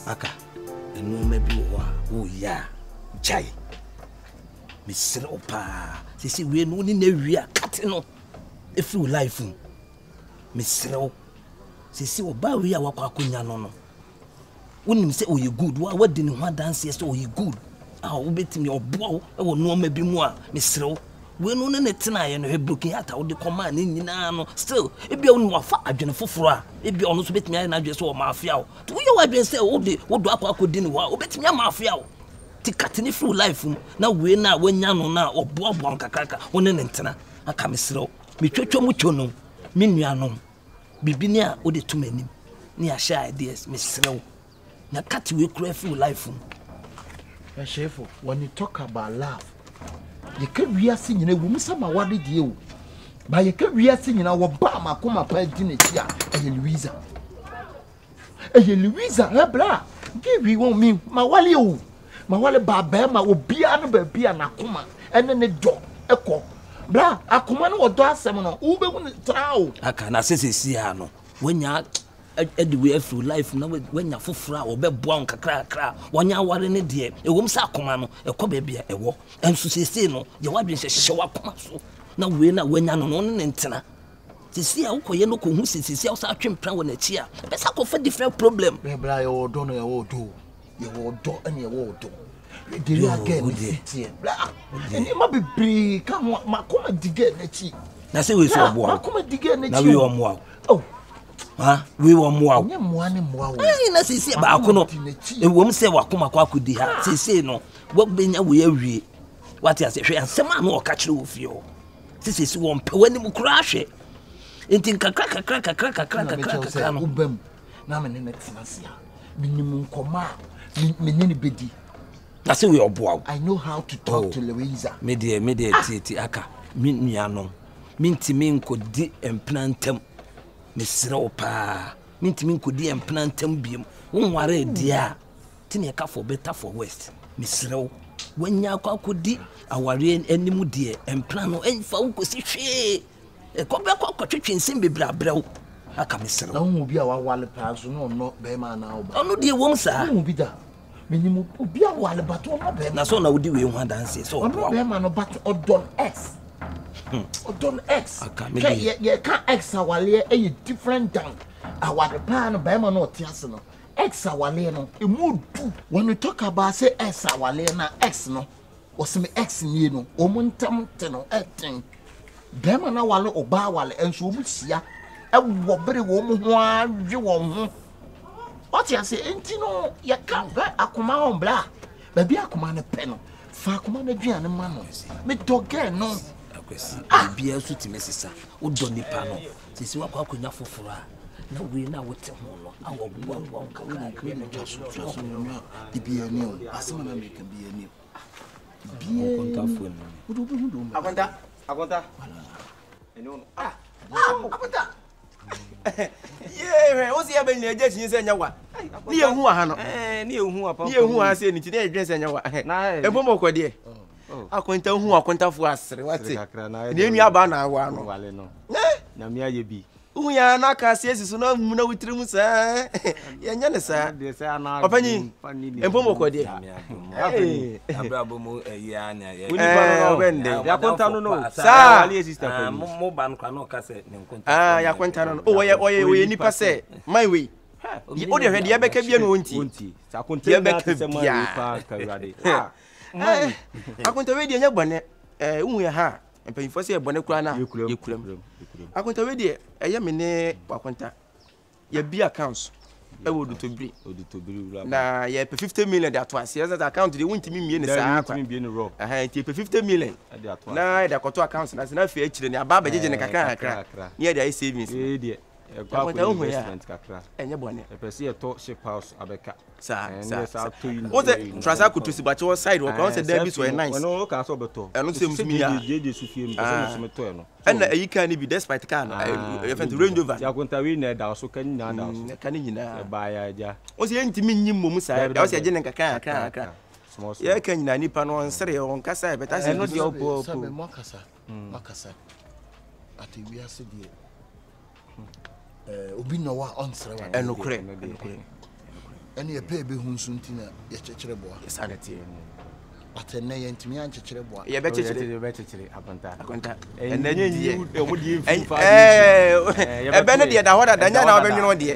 Aka nnoɔma bi wɔ hɔ a woyɛ a gyae. Mesrɛ wo paa. Sisi wei no wo ne no awie a kate no ɛfiri wo life mu. Mesrɛ wo. Sisi ɔbaa wei a wakɔ akɔnya no no wonim sɛ ɔyɛ good wo a woadi ne ho adanseɛ sɛ ɔyɛ good a wobɛtumi ɔboa wo wɔ nnoɔma bi mu a mesrɛ wo wei no ne ne tenaeɛ no hwɛ broken heart a wode kɔmaa ne nyinaa no still ebia wonim wafa adwene foforɔ a ebia ɔno nso bɛtumi ayɛ n'adwene sɛ ɔma afea wo nti woyɛ w'adwene sɛ wode wodɔ akɔ akɔdi ne hɔ a wobɛtumi ama afea wo nti kate ne firi life mu na wei no a wanya no no a ɔboaboa wo kakraka wo ne ne ntena aka mesrɛ wo metwatwa mu two no me nuanom biribi ne a wode to m'anim ne yɛahyɛ ideas mesrɛ wo na kate wei kura fi wo life mu. Ɛhyɛfo, when you talk about love, yɛka wiase nyina ɛwɔ mu sɛ ma wade deɛ o, ba yɛka wiase nyina wɔba a makoma paa di n'akyi a ɛyɛ Louisa. Ɛyɛ Louisa ɛbrɛ a giwi wɔn mi ma wale o, ma wale ba bɛrima obiara no baabi a n'akoma ɛne ne dɔ ɛkɔ. Bra akoma no ɔdɔ asɛm no wobɛhu no tra o. Aka na sɛ sɛsi a no wanya de wei afiri life na wanya foforɔ a wɔbɛboa wo nkakrakra wɔnyɛ aware no deɛ ɛwom sɛ akoma no ɛkɔ baabi a ɛwɔ ɛnso seesei no yɛ w'adwene sɛ hyɛ w'akoma so na wei no a wanya no no ne ne ntena sɛsi a wokɔyɛ no kɔhu sɛ sɛsi a wo sɛ atwe mpena wɔ n'akyi a ɛbɛsɛ akɔfa different problem. Bra yɛwɔ ɔdɔ no yɛwɔ ɔdɔ o yɛwɔ ɔdɔ ɛne yɛwɔ ɔdɔ deri a gɛɛ ne si teɛ bra nneɛma bebree ka ho makoma di gɛɛ n'akyi. Na sɛ wei sɛ ɔboa wo makoma di gɛɛ n'akyi na wei ɔmmoa wo. Oh. Ha wei ɔmmoa wo. Nyɛ mmoa ne mmoa wo. Ɛyi na sɛsi baako no ɛwom sɛ wakoma kɔ akɔdi ha sɛsei no wabɛnya wei awie wate ase hwɛ asɛm a na ɔka kyerɛ wɔ fie hɔ sɛ sɛsi wɔmpɛ w'anim koraa hwɛ nti nkakra kakra kakra kakra kakra kakra no. Wobam na me ne no tena ase a menim nkɔmmɔ a me ne no bɛdi. Na sɛ wei ɔboa wo. I know how to talk oh, to Louisa. Me deɛ me deɛ ah. tietie aka me nuanom mentumi nkɔdi mpena ntam mesrɛ wo paa mentumi nkɔdi mpena ntam biom wonware deɛ a te ne ɛka for better for worse mesrɛ wo wanya akɔ akɔdi awareɛ anim deɛ mpena no ɛmfa wo kɔsi hwee ɛkɔ bɛkɔ akɔtwetwe nsɛm bebree abrɛ wo aka mesrɛ wo. Na wohu obi a wawale paa nso na ɔnnɔ bɛrima anaa ɔbaa? Ɔno deɛ wɔm saa. Wohu bi da? Menim obi a wale but ɔnnɔ bɛrima. Na sɛ ɔna wodi wei ho adanseɛ sɛ ɔboa wo. Ɔnnɔ bɛrima no but ɔdɔ no ex. Hmm. Ɔdɔ no ex. Aka me deɛ. Hwɛ yɛka ex awaleɛ ɛyɛ different than aware paa no bɛrima no ɔte ase no. Ex awaleɛ no emu du. When you talk about say ex awaleɛ na ex no Wɔse me ex nie no wɔn ntam te no ɛden. Bɛrima no awale ɔbaa awale nso wɔn hyia ɛwɔ bere wɔn ho ara we wɔn ho. Wɔte ase nti no yɛka bɛ akoma wɔn bla baabi akoma no pɛ no fa akoma no aduane ma no medɔ gɛɛ no. Akwasi ah. Biribiara nso tumi sesa wodɔ nipa no sisi wakɔ akɔnya foforɔ a na wei na wote ho no a wɔboaboa wo kakrakra no twa so twa so no biara ni o asɛm a na meka biara ni o biara wode wobɛhu de akonta akonta ɛne wo no ah akonta yee hwɛ wo sɛ yɛbɛ nyina agya kyinyi sɛ nyɛ wa ne yɛhu wɔ ha no ne yɛhu ne yɛhu ha sɛ ne ti ne yɛdwen sɛ nyɛ wa ɛmpo mɔkɔ deɛ akonta hu akontafoɔ asere wate ne nua baa na awa no nyame ayɛ bi Wohu yɛn a na aka ase asi so na amuna wo tirim saa. Yɛnyɛ ne saa. Ɔpanyin, mpo mɔkɔ deɛ. Abrabɔ mu ɛyi a na yɛ. Onipa no no ɔbɛn dɛ. Yakonta no no. Saa. Mo ba no kora na ɔka sɛ ne nkonta. Ah, yakonta no no. Oh, ɔyɛ ɔyɛ ɔyɛ nipa sɛ man wei. O deɛ hwɛ deɛ ɛbɛka bia no ɔnti. Deɛ ɛbɛka bia. Akonta wei deɛ nyɛ bɔne. Ɛɛ, wohu yɛ ha. Mpanyinfoɔ sɛ yɛ bɔne koraa na yɛkura mu. Akonta wei deɛ ɛyɛ me ne wakonta yɛbi accounts ɛwɔ odutobiri na yɛpɛ 50 million de ato aseɛ sɛ account deɛ wontumi mmie ne saa kwa nti yɛpɛ 50 million na yɛde akɔto account no ase na afei akyire ne aba abɛgyegye ne kakra kakra ne yɛde ayɛ savings Ɛkɔ akɔ investment kakra. Ɛnyɛ bɔne. Ɛpɛ sɛ yɛtɔ ship house abɛka. Saa saa saa. Wọ́n sɛ trasa koto si bakye wɔ side wɔ kora wọ́n sɛ dan bi so ɛyɛ nice. Ɛno o kan sɛ ɔbɛtɔ. Ɛno sɛ musumi ya. Jeje su fie mu sɛ musumi tɔ ɛno. Ɛna ɛyi kaa ni bi despite kaa no ɛyɛ fɛn Range Rover. Yakonta wei na ɛda so ka ne nyinaa da so. Ɛka ne nyinaa. Ɛbaa ya agya. Wọ́n sɛ yɛntumi nyi mmom saa ɛwɔ sɛ yɛgye ne nkakra nkakra nkakra. Yɛka nyinaa nipa no ɔnsere ɔnkasa ɛbɛta sɛ. Ɛno deɛ ɔbɔ ɔpo. Sɛbɛ mo akasa mo akasa ate wiase deɛ. Eh, obi nnɔ wo a ɔnsrɛ wo ɛnokorɛ ɛnokorɛ. Ɛne yɛpɛ yɛbɛhu nso nti na yɛkyekyere boa. Saa na ɛteɛ. But ɛnnɛ yɛntumi ankyekyere boa. Yɛbɛkyekyere. Yɛbɛkyekyere akonta. Akonta. Ɛnnɛ Ɛnnɛ deɛ. Ɔmo deɛ mfiri fa Ɛbɛ no deɛ da hɔ dada nyɛ na wobɛnwono deɛ.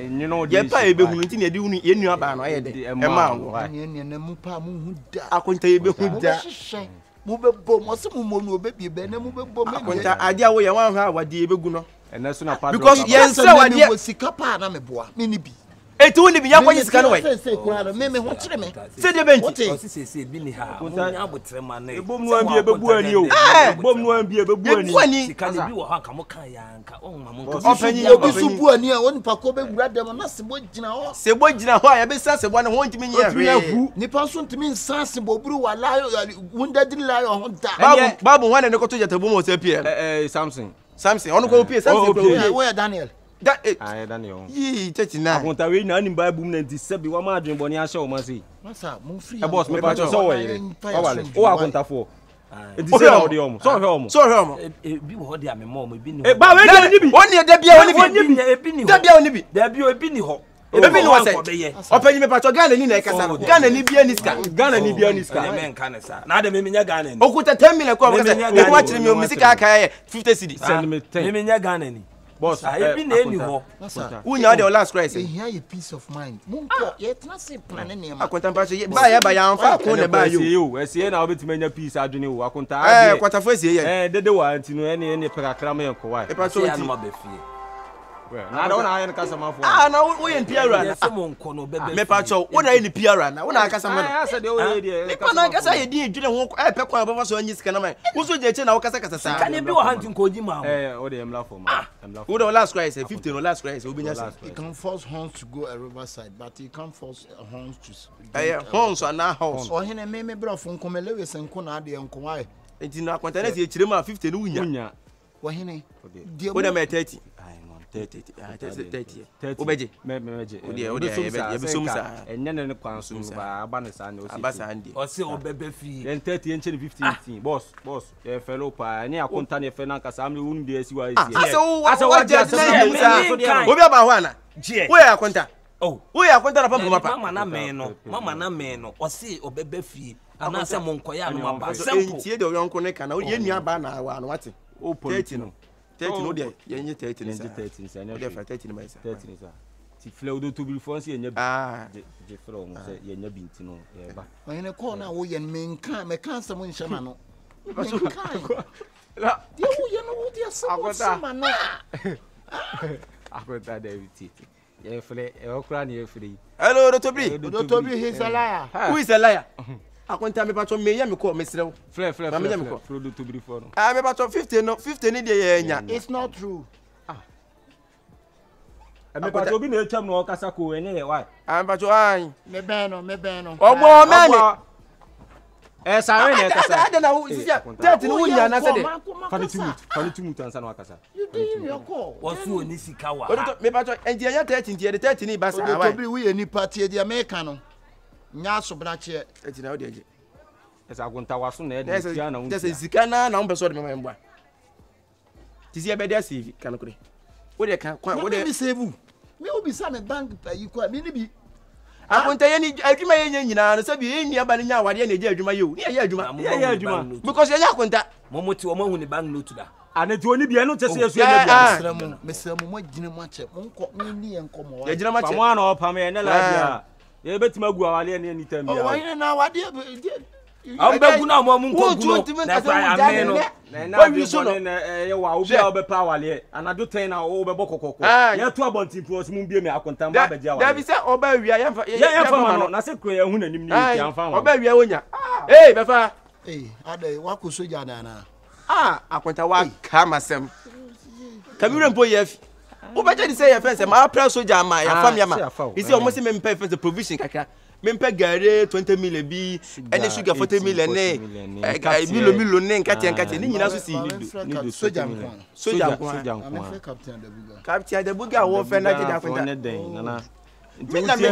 Yɛpɛ a yɛbɛhunu nti na yɛde wunu yɛn nua baa no ayɛ dɛ. Ɛmaa wo. Ɛne ɛne ɛnɛ mu paa monhu da. Akonta yɛbɛhu da. Mobɛhyehyɛ mobɛbɔ mu ɔse mo mmɔ no ɔbɛbie bɛ ɛnɛ mobɛbɔ mu. Akonta adeɛ a woyɛ woanhwɛ a wadeɛ yɛbɛgu no. Ɛnɛ so na padlock Because yɛn nsrɛ wadeɛ. Mewɔ sika paa na meboa me ne bi. Eti wo ni bi yɛn kɔnye sika no wɛ. Sese kura no me me ho kyerɛ me. Sɛ deɛ bɛ nti. Ɔsi sese bi ni ha. Mo nya abotrɛ ma ne. Ebom no ambi ebebu ani o. Ebom no ambi ebebu ani. Ebu ani. Sika no bi wɔ hɔ anka mo kan ya anka wɔn ma mo nka. Ɔpanyin obi so bu ani a onipa ko bɛ wura dɛm na sebo gyina hɔ. Sebo gyina hɔ a yɛbɛsa sebo no ho ntumi nyɛ hwee. Nipa nso ntumi nsa sebo buru wa lion wounded lion ho da. Baabu baabu hwan na ne kɔtɔ gyata bu mu ɔsɛ pie. Ɛɛ Samson. Samson ɔno kɔ opie Samson kɔ opie. Woyɛ Daniel. Da eh. Ah, Daniel. Yii church na. Akonta wei na anim Bible mu na nti sɛbi wama adwene bɔne ahyɛ wɔn ase yi. Masa mo free. Ɛ boss me pa kyɛ sɛ wɔ yere. Wawale. Wo akontafoɔ. Nti sɛ na wɔde wɔn. Sɛ ɔhwɛ wɔn. Sɛ ɔhwɛ wɔn. Ebi wɔ hɔ de a me mɔ wɔn ebi ni hɔ. Ba wei deɛ ni bi. Wɔn ni da bia wɔn ni bi. Ebi ni hɔ. Da bia wɔn ni bi. Dabi ebi ni hɔ. Ebi ni hɔ sɛ. Ɔpɛnyi mepatɔ Ghana ni na ɛkasa no. Ghana ni bia ni sika. Ghana ni bia ni sika. Ɛnyɛ mɛnka ne saa. Na adɛ mimi nyɛ Ghana ni. Okuta 10 million kɔ ɔkasa. Ebi wa kyerɛ mi o mi sika aka yɛ 50 cedi. Send me 10. Mimi nyɛ Ghana ni. Boss, ah, ebi na eni hɔ. Wunya ɔde last cry sɛ. Ehia yɛ peace of mind. Mo nkɔ yɛ tena se plan ne nneɛma. Akonta mpa so yɛ ba yɛ ba yɛ anfa ko na ba yo. Ɛsɛ o, ɛsɛ na wobɛtumi anya peace adwene o. Akonta adeɛ. Ɛɛ kwatafo ɛsɛ yɛ. Ɛɛ dede wa nti no ɛne ɛne pɛ kakra ma yɛn kɔ wa. Epa so nti. Na ada wona ayɛ no kasa mafo. Ah na wo yɛ mpiara na. Yɛsɛ mo nkɔ no bɛbɛ. Mepa kyɛw wo na yɛ ne piara na wo na akasa ma no. Ah sɛ deɛ woyɛ deɛ. Nipa na ankasa yɛ din dwene ho ɛpɛ kwan bɛfa so anyi sika na ma. Wo so gyina kyɛ na wo kasa kasa saa. Sika ne bi wɔ ha nti nkɔ gyi ma mo. Eh wo deɛ mmla fam. Ah wo de last cry sɛ 50 no last cry sɛ wobɛnya sɛ. You can force horns to go a riverside but you can't force horns to. Ɛyɛ horns anaa horse. Ɔhene me me brɔfo nko me Lewis nko na adeɛ nko why. Nti no akwanta na sɛ yɛkyerɛ mu a 50 no wonya. Wɔhene, deɛ mo. Wode mɛ 30. 30 30 wobɛgye wodeɛ wodeɛ yɛbɛsom saa ɛnyɛ ne ne kwan so ba aba ne saa ne ɔsi aba saa ndeɛ ɔsi ɔbɛbɛ fie yɛn 30 yɛn kyɛ ne 15 15 boss boss yɛ fɛ lo paa ɛnyɛ akonta ne yɛ fɛ nanka saa mmerɛ wonim deɛ asi wa ɛsi asɛ wo wagye adi na yɛ saa obi aba hɔ ana woyɛ akonta woyɛ akonta na pampa mapa mama na mɛn no mama na mɛn no ɔsi ɔbɛbɛ fie anaasɛ mo nkɔyɛ ano maba simple ntie deɛ ɔyɔnko ne ka na yɛn nua ba na awa no wate 30 no 30 no deɛ yɛnyɛ 30 no saa 30 no saa ɛnyɛ deɛ fa 30 no ma yɛ saa 30 no saa ti filɛ wo dotobirifoɔ nso yɛnya bi gye filɛ wɔn sɛ yɛnya bi nti no yɛba ɔhene kɔɔ no a woyɛ no menka mɛka asɛm nhyɛ ma no menka deɛ woyɛ no wode asɛm nhyɛ ma no akɔta daabi tie Yɛfrɛ ɛhɔ koraa na yɛfrɛ yi. Hello, Odotobiri. Odotobiri, he is a liar. Who is a liar? Akonta me patro me yɛ me kɔ mesrɛ wo. Frɛ frɛ frɛ frɛ frɛ Odotobiri fɔ no. Ah me patro 50 no 50 ni deɛ yɛ nya. It's not true. Ah. Me patro obi na etwam na ɔkasa ko ɛnyɛ yɛ why. Ah me patro ai. Me bɛn no me bɛn no. Ɔbɔ mɛ ni. Ɛ sare na ɛkasa. Adɛ na wo sisi 30 no wo nya na sɛ de. Fa ne tumut fa ne tumut ansa na wakasa. You did your call. Wɔso oni sika wɔ ha. Odoto me patro nti ɛnyɛ 30 nti yɛde 30 ni ba saa why. Odotobiri woyɛ nipa tie deɛ meka no. Nya asobrakyeɛ. Ɛti na wode agye. Ɛsɛ akonta waso na ɛde tia na wontia. Sɛ sika na na wompɛ sɛ ɔde mɛma mboa. Ti sɛ yɛbɛde asave ka nokorɛ. Wode ka kwan wode. Na me save. Me wobisa me bank ayi kɔ me ni bi. Akonta yɛ ni adwuma yɛ nyɛ nyinaa no sɛbi yɛ nua ba no nya awadeɛ na ɛgye adwuma yɛ o ne yɛyɛ adwuma. Ne yɛyɛ adwuma. Because yɛnyɛ akonta. Mo mo te wɔn ahu ne bank note da. Ane ti oni bi ɛno kyɛ sɛ yɛsu ɛnyɛ bi. Mesrɛ mo mesrɛ mo mo agyina mu akyɛ mo nkɔ mo ni yɛn nkɔmɔ wa. Yɛgyina mu akyɛ. Pamo ana ɔpam yɛ ne la bia. Yɛbɛtumi agu awadeɛ ne anytime bia. Ɔwɔ yɛn na awadeɛ Ɔmo bɛ gu na ɔmo ɔmo nkɔ gu no na ɛkura amee no. Na ɛna adi bɔne na ɛyɛ wa obi a ɔbɛpɛ awaleɛ anadwo tɛn na ɔbɛbɔ kɔkɔkɔ yɛto abɔnten pon ɔsɛ mo mbie mi akontan ba abɛgye awaleɛ. Dabi sɛ ɔba awia yɛnfa yɛnfa ma no na sɛ kura yɛn ho n'anim ne yɛ yɛnfa ma no. Ɔba awia wonya ee bɛfa. Ee adɛ wakɔ sogya na ana. Ah akonta waka masɛm kabiru mpo yɛ afi wobɛgye de sɛ yɛfɛn sɛ maapra sogya ama yɛafa me ama ɛsɛ ɔmo sɛ mempɛ fɛn sɛ provision kakra mempɛ gari 20 million bi ɛne sugar 40 million ne milo milo ne nkateɛ nkateɛ ne nyinaa so si soja nko soja nko captain adabuga a wɔfɛ na gyeda akonta me na me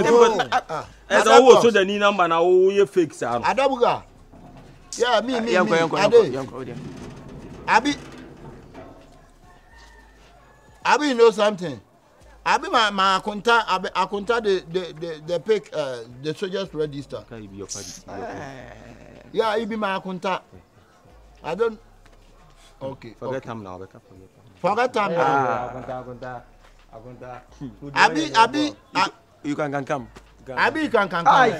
ɛsɛ wowɔ soja ni namba na woyɛ fake saa no adabuga yeah me me me ade abi abi you know something. Abi ma ma akonta abi akonta the the the the pick uh, the soldiers register. Yeah, he be my akonta. I don't. Okay. Forget okay. time now. Forget time. Forget time now. Ah. Akonta akonta akonta. Abi abi. You can can come. Abi you can can come.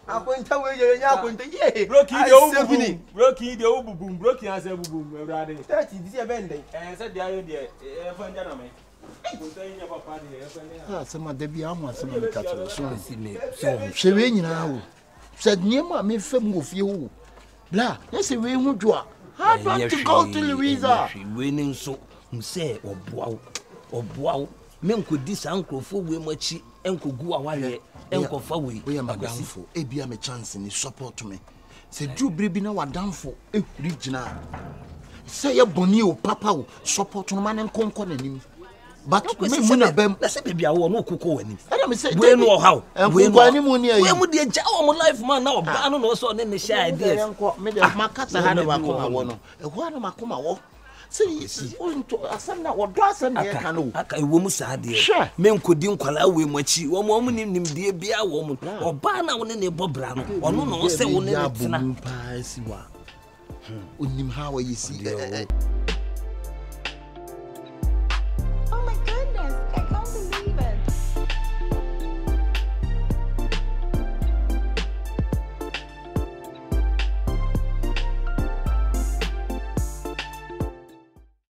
Akonta wey yẹ yẹ akonta yẹ. Broki de o bubum. Broki de o bubum. Broki ase bubum. Ewurade. 30 this year bend. Eh sẹ di ayé deɛ ẹ fẹ́ njẹ́ na mi. Asɛm a da bi aho asɛm a meka kyerɛ so hwɛ wei nyinaa wo sɛ nneɛma a mefa mu wɔ fie hɔ bla nyɛ sɛ wei ho dwo a how do I to go to Louisa wei ne nso hu sɛ ɔboa wo ɔboa wo menkɔdi saa nkurɔfoɔ wei mu akyi nkɔgu awareɛ nkɔfa wei woyɛ madamfo ebia me chance ni support me sɛ duru bere bi na wadamfo ehuri gyina sɛ yɛ bɔne o papa o support no ma ne nkonkɔ n'anim but me mu na bɛm na sɛ baabi a wɔ no wokokɔ w'anim ɛna me sɛ wei no ɔhaw wei no nkonkɔ anim ni ayi wei mu deɛ gya wɔn life man na ɔbaa no na ɔsɛ ɔne ne hyɛ ideas yɛnkɔ me deɛ makasa ha na makoma wɔ no ɛhɔ a na makoma wɔ sɛ wonto asɛm na wɔdɔ asɛm na yɛka no aka ɛwɔ mu saa deɛ Hwɛ. menkɔdi nkwadaa wei mu akyi wɔn wɔn nim nimdeɛ biara wɔ mu ɔbaa na wo ne ne bɔ bra no ɔno na ɔsɛ wo ne ne tena paa si wa onim ha wɔyɛ si ɛ ɛ ɛ.